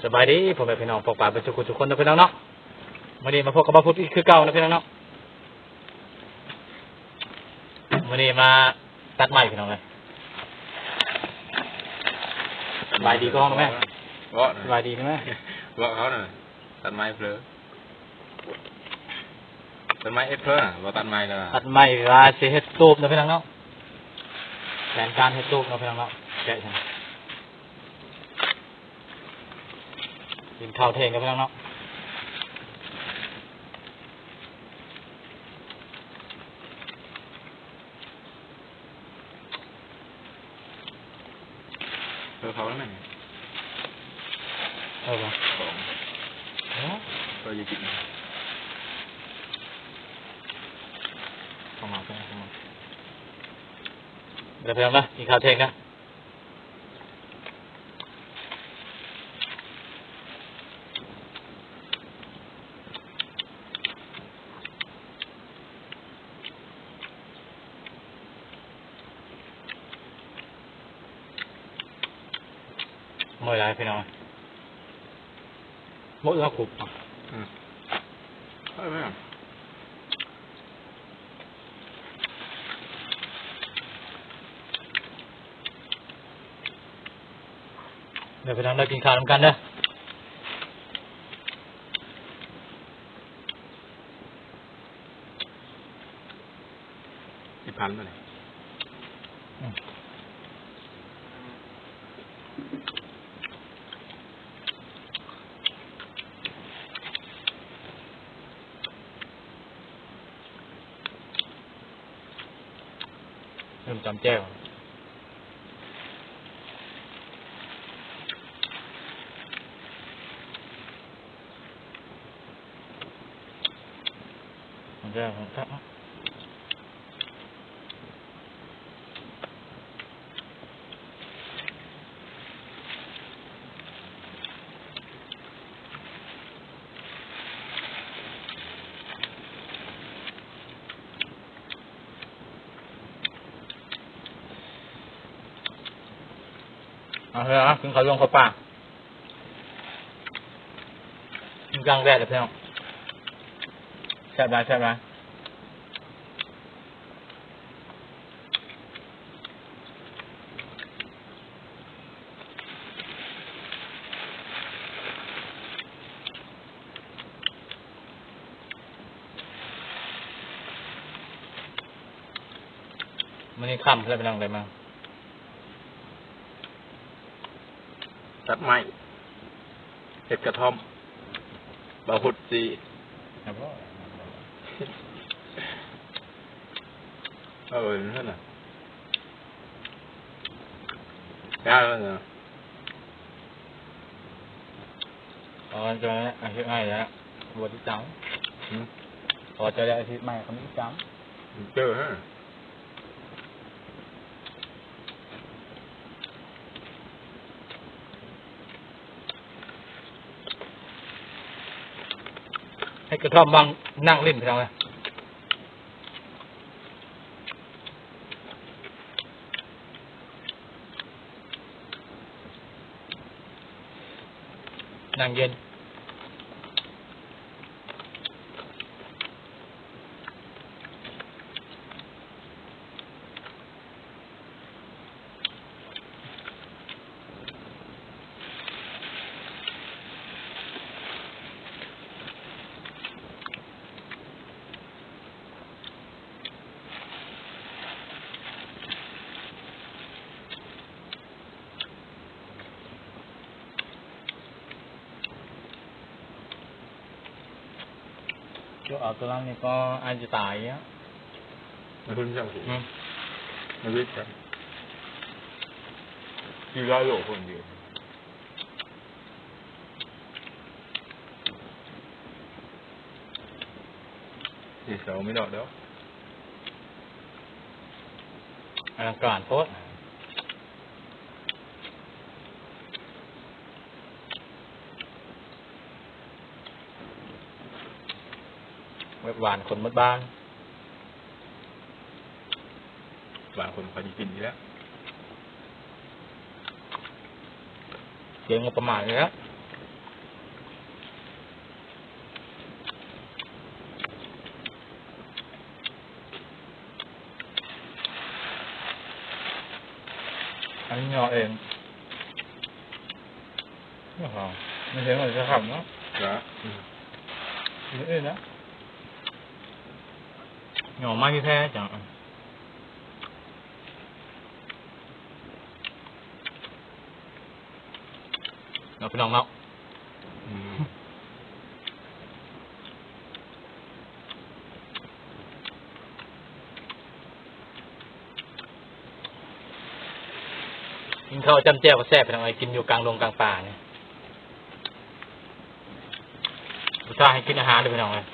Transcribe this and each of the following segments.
ສະບາຍດີພໍ່ແມ່ພີ່ນ້ອງປ້ອງປາຍເບິດສູ່ຄົນທຸກຄົນເນາະພີ່ນ້ອງເນາະ. ມື້ນີ້ມາພົບກັບບ່າວພຸດອີກຄືເກົ່າເນາະພີ່ນ້ອງເນາະ. ມື້ນີ້ມາຕັດໄມ້ພີ່ນ້ອງເອີຍ. ສະບາຍດີກ່ອນເນາະແມ່. ເວາະ ສະບາຍດີເນາະແມ່. ເວາະເຂົານະ ຕັດໄມ້ເຜີ ຕັດໄມ້ເຮັດເຜີນະ ບໍ່ຕັດໄມ້ແລ້ວນະ. ຕັດໄມ້ວ່າຊິເຮັດຕູບເນາະພີ່ນ້ອງເນາະ. ແຜນການເຮັດຕູບເນາະພີ່ນ້ອງເນາະ. ແກະ ກິນເຂົ້າທ່ຽງກັນພີ່ນ້ອງເນາະ. ເອີ ເຂົ້າແລ້ວແມ່. ເອີ ເອີ ເອີ ຢ່າກິນ ເຂົ້າມາ ເຂົ້າມາ ເຂົ້າມາ. ເດີພີ່ນ້ອງເດີ ກິນເຂົ້າທ່ຽງນະ. ເມື່ອຍຫຼາຍພີ່ນ້ອງ ໝົດແລ້ວຄຸບ. ອືມ ເອີ ແມ່. ເດີພີ່ນ້ອງເດີ ກິນເຂົ້ານຳກັນເດີ. ສິບພັນຕົວນີ້. ອືມ ເລີ່ມຈຳແຈ່ວ. ມັນຈະຄັກເນາະ. ເອົາເດີ ກິນເຂົ້າລວມເຂົ້າປາກ. ກິນກາງແດດເດີພີ່ນ້ອງ. ແຊບຫຼາຍ ແຊບຫຼາຍ. ມື້ນີ້ຄ່ຳແລ້ວພີ່ນ້ອງ ໄດ້ມາຕັດໄມ້ ເຮັດກະທ່ອມ ບ່າວພຸດຊິ ເອີ ນັ້ນນະ. ເອົາເຈົ້າອາຊີບໃໝ່ແລ້ວ ບໍ່ຕິດຕາມ. ຫືມ? ເອົາເຈົ້າໄດ້ອາຊີບໃໝ່ ເຂົາມີຕິດຕາມ. ເຈີ ເຮັດກະທ່ອມ ນັ່ງຫຼິ້ນ ພີ່ນ້ອງເອີຍ. ນັ່ງເຢັນ. ເຈົ້າເອົາໂຕນັ້ນນີ້ກໍອາດຈະຕາຍເນາະ. ມັນເປັນຈັ່ງຊີ້ ອືມ ມັນເປັນຈັ່ງ ຊິໄດ້ໂລຄົນດຽວ. ຊິເຊົາມີດອກດຽວ ອະລັງການໂພດ. ແບບຫວານຄົນໝົດບ້ານ ຫວານຄົນບໍ່ຄ່ອຍໄດ້ກິນຢູ່ແລ້ວ ເສຍງົບປະມານຢູ່ແລ້ວ. ອັນນີ້ຍໍ່ເອງ. ໂອ້ໂຫ ມັນເຫັນວ່າຈະຂຳເນາະ. ຈ້ະ ອືມ ອື່ນໆນະ ຍໍ່ໄມ້ແທ້ໆ ຈັ່ງ ເນາະ ພີ່ນ້ອງເນາະ. ອືມ ກິນເຂົ້າຈ້ຳແຈ່ວກໍແຊບ ພີ່ນ້ອງເອີຍ ກິນຢູ່ກາງດົງກາງປ່ານີ້ ອຸດສ່າໃຫ້ກິນອາຫານເດີ ພີ່ນ້ອງເອີຍ.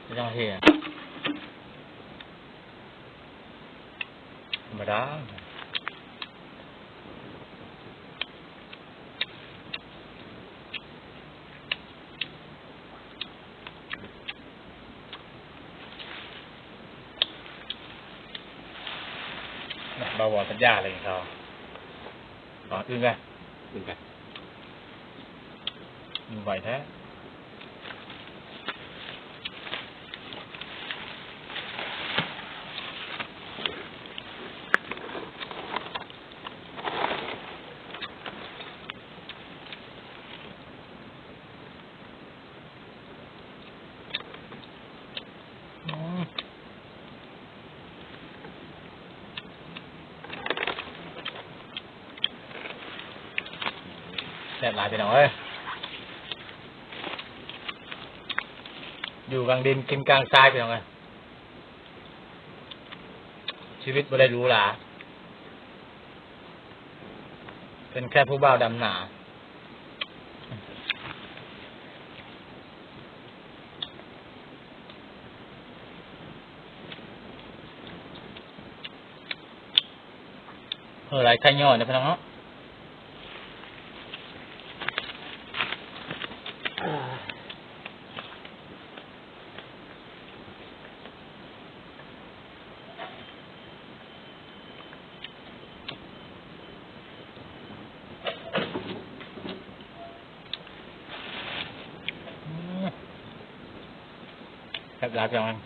ເປັນຈັ່ງຊີ້ ທຳມະດາ. ບ່າວວອນສັນຍາເລີຍເຂົາ ອືມ ອຶ້ງກະ ອຶ້ງກະ ອືມ ໄວແທ້. ອືມ ແຊບຫຼາຍ ພີ່ນ້ອງເອີຍ ຢູ່ກາງດິນກິນກາງຊາຍ ພີ່ນ້ອງເອີຍ. ຊີວິດບໍ່ໄດ້ຫຼູຫຼາ ເປັນແຄ່ຜູ້ບ່າວດຳນາ. ເຮີຫຼາຍໄຂ່ຍໍ້ເດີພີ່ນ້ອງເນາະ. ແຊບຫຼາຍ ພີ່ນ້ອງ.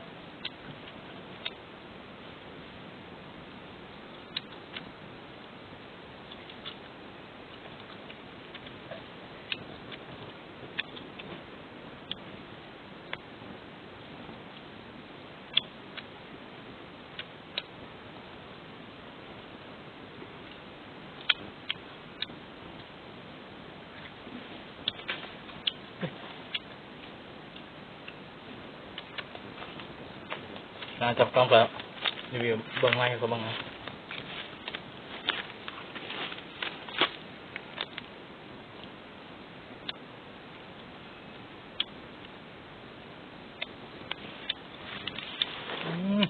ອ່າ ຈັບກ້ອງໄປ ຣີວິວເບິ່ງໃໝ່ໃຫ້ເຂົາເບິ່ງນະ. ອືມ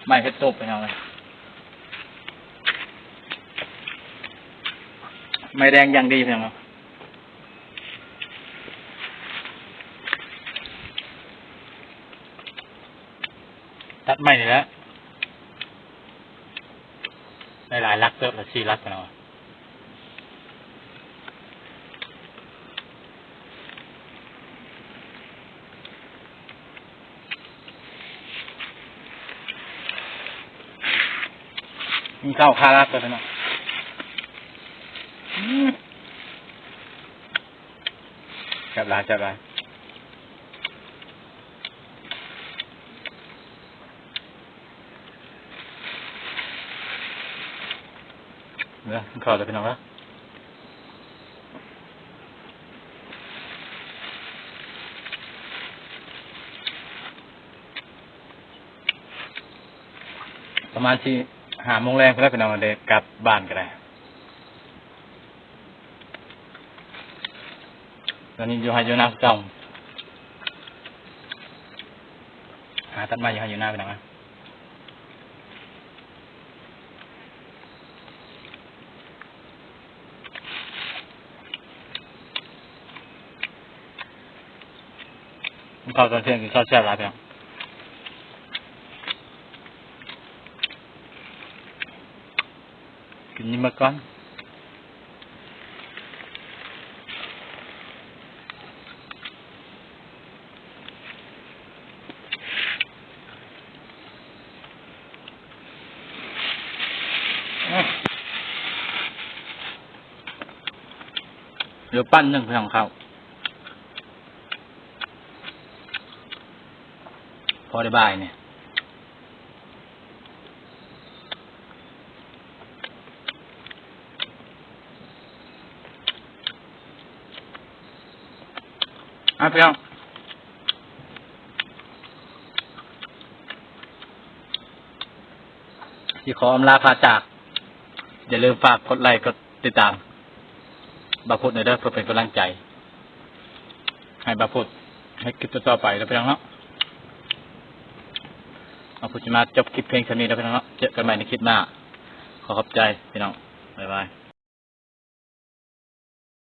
ໄມ້ເຮັດຕົບ ພີ່ນ້ອງເອີຍ ໄມ້ແດງຢ່າງດີ ພີ່ນ້ອງເນາະ. ຕັດໄມ້ນີ້ແຫຼະ ໄດ້ຫຼາຍຫຼັກເຕີບລະ ສີ່ຫຼັກ ພີ່ນ້ອງ. ກິນເຂົ້າຄາລັກເລີຍເນາະ. ອືມ ແຊບຫຼາຍ ແຊບຫຼາຍ. ເດີ ກິນເຂົ້າເດີພີ່ນ້ອງເດີ. ປະມານສີ່ຫ້າໂມງແລງພຸ້ນແຫຼະພີ່ນ້ອງ ໄດ້ກັບບ້ານກໍໄດ້. ຕອນນີ້ຢູ່ໄຮ່ຢູ່ນາຄືເກົ່າ ຫາຕັດໄມ້ຢູ່ໄຮ່ຢູ່ນາພີ່ນ້ອງ. ກິນເຂົ້າຕອນທ່ຽງ ກິນເຂົ້າແຊບຫຼາຍພີ່ນ້ອງ. ກິນນີ້ໝົດກ່ອນ. ເຫຼືອປັ້ນໜຶ່ງ ພີ່ນ້ອງ ເຂົ້າ ພໍໄດ້ບ່າຍນີ້. ອ່ະ ພີ່ນ້ອງ ຊິຂໍອຳລາພາຈາກ ຢ່າລືມຝາກກົດໄລກ໌ ກົດຕິດຕາມບ່າວພຸດແດ່ເດີ ເພື່ອເປັນກຳລັງໃຈໃຫ້ບ່າວພຸດເຮັດຄລິບຕໍ່ໆໄປເດີພີ່ນ້ອງເນາະ. ບ່າວພຸດຊິມາຈົບຄລິບພຽງເທົ່ານີ້ເດີພີ່ນ້ອງເນາະ. ເຈີກັນໃໝ່ໃນຄລິບໜ້າ. ຂໍຂອບໃຈພີ່ນ້ອງ. ບາຍບາຍ.